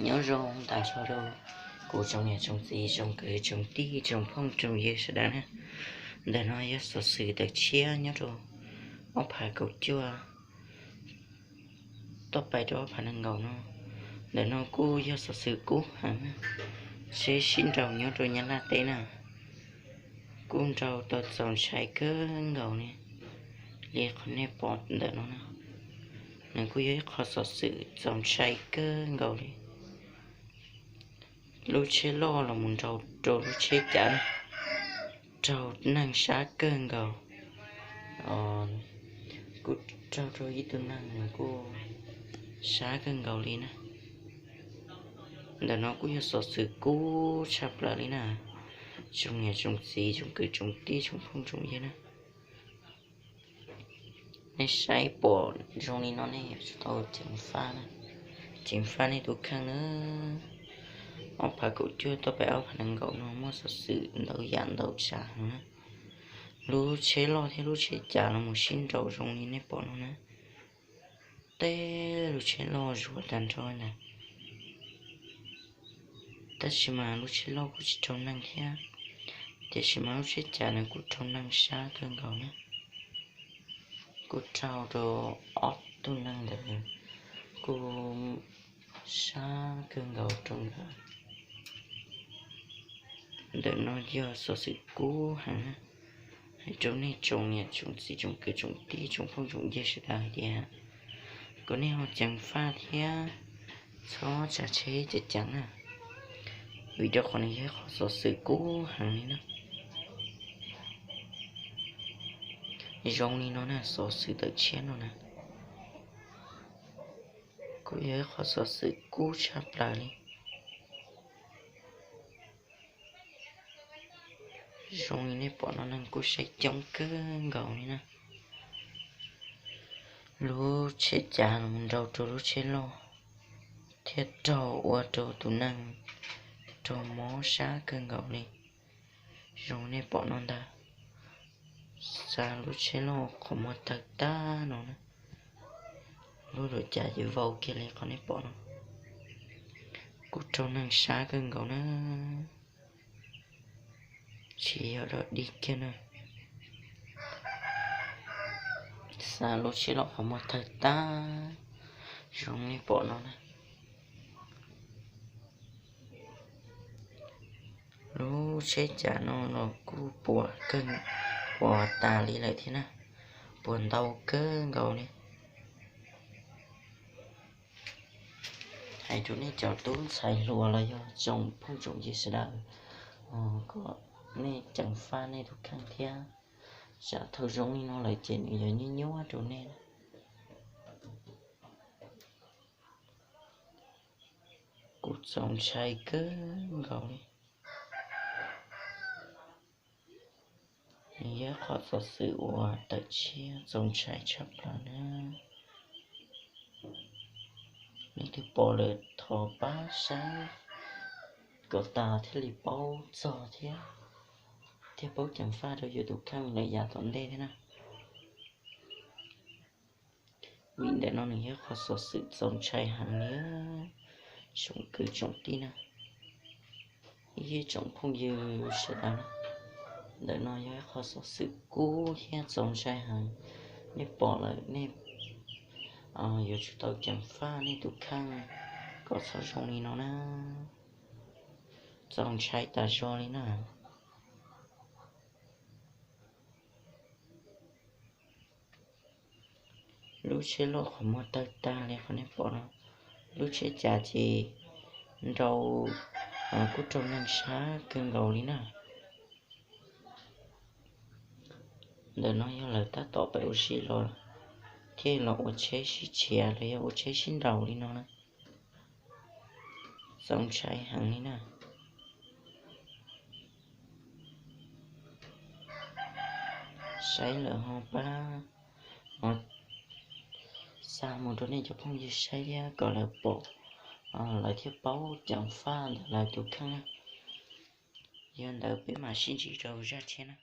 Nyob zoo tas zog rau kuv tsoom niam tsoom txiv tsoom kwv tsoom tij tsoom phooj tsoom ywg sawv daws na. Ntawm no yog xov xwm tawm tshiab nyob rau ob phav kaum cuaj toj pais rau ob phav nees nkaum no. Ntawm no kuj yog xov xwm kub heev na, seb sib nraus nyob rau Nyab Laj teb na. Kuj nrau tau txaus ntshai kawg nkaus li, li qhov nej pom ntawm no na. Nws kuj yog ib qho xov xwm txaus ntshai kawg nkaus li. Lub tsheb loj los mus nrau rau lub tsheb cav, raug neeg sab kawg nkaus. Kuj raug rau ib tug neeg nws kuj sab kawg nkaus li na. Ntawm no kuj yog xov xwm kub tshaj plaws li na. Tsoom niam tsoom txiv tsoom kwv tsoom tij tsoom phooj tsoom ywg na, nej saib pom zoo li no nej yuav tsum tau ceev faj na, ceev faj nej tus kheej na. Ob phav kaum cuaj toj pais ob phav nees nkaum no muaj xov xwm ntau yam ntau tsav heev na. Lub tsheb loj thiab lub tsheb cav los mus sib nraus zoo li nej pom no na. Tej lub tsheb loj zuav tag nrho ntag, tab sis mas lub tsheb loj kuj tsis raug neeg thiab, tiam sis mas lub tsheb cav nws kuj raug neeg sab kawg nkaus na. Kuj raug rau ob tug neeg ntawd kuj sab kawg nkaus rau nkawd. Ntawm no yog xov xwm kub heev na, hais rau nej tsoom niam tsoom txiv tsoom kwv tsoom tij tsoom phooj tsoom ywg sawv daws hais tias kom nej ho ceev faj thiab txhob tsav tsheb ceev ceev na, vim rau qhov nws yog ib qho xov xwm kub heev li na. Zoo li no na, xov xwm tawm tshiab no na, kuj yog ib qho xov xwm kub tshaj plaws li. Zoo li nej pom no neeg kuj saib coob kawg nkaus li na. Lub tsheb cav los nrau rau lub tsheb loj thiab raug ua rau tus neeg raug mob sab kawg nkaus li. Zoo nej pom no ntag, xa lub tsheb loj qhov muag tawg tag no na. Lub luam cav ces vau kiag li qhov nej pom no, kuj raug neeg sab kawg nkaus na, tsis yog dog dig kiag na. Xa lub tsheb loj qhov muag tawg tag, zoo nej pom no na. Lub tsheb cav no los kuj puas kawg, puas tas li lawm thiab na, puas ntau kawg nkaus li. Hais rau nej cov tub ntxhais hluas los yog tsoom phooj tsoom ywg sawv daws, kom nej ceev faj nej tus kheej thiab, tsam thaum zoo li no lawm ces nws yuav nyuaj nyuaj rau nej. Kuv txaus ntshai kawg nkaus li. Nws yog qhov xov xwm uas tawm tshiab txaus ntshai tshaj plaws na. Leej twg pom lawm thov pab saib kom tas thiaj li paub txog thiab, thiaj paub ceev faj rau yus tus kheej lawm yav tom ntej thiab na. Vim ntawm no nws yog qhov xov xwm txaus ntshai heev li, tsoom kwv tsoom tij na, ib tsoom phooj ywg sawv daws na. Ntawm no yog ib qho xov xwm kub thiab txaus ntshai heev. Nej pom lawm nej yuav tsum tau ceev faj nej tus kheej kom txhob zoo li no na. Txaus ntshai tas zog li na. Lub tsheb loj qhov muag tawg tag li qhov nej pom no. Lub tsheb cav ces nrau, kuj raug neeg sab kawg nkaus li na. Ntawm no yog lawv tab tom pem ua si los thiaj los ua tsheb sib tshiav los yog ua tsheb sib nraus li no na. Txaus ntshai heev li na. Saib lawm ho pab xa mus rau nej cov phooj ywg saib thiab kom lawv pom, lawv thiaj paub ceev faj ntawm lawv tus kheej na. Yog ntawd peb mam sib ntsib rau zaj tshiab na.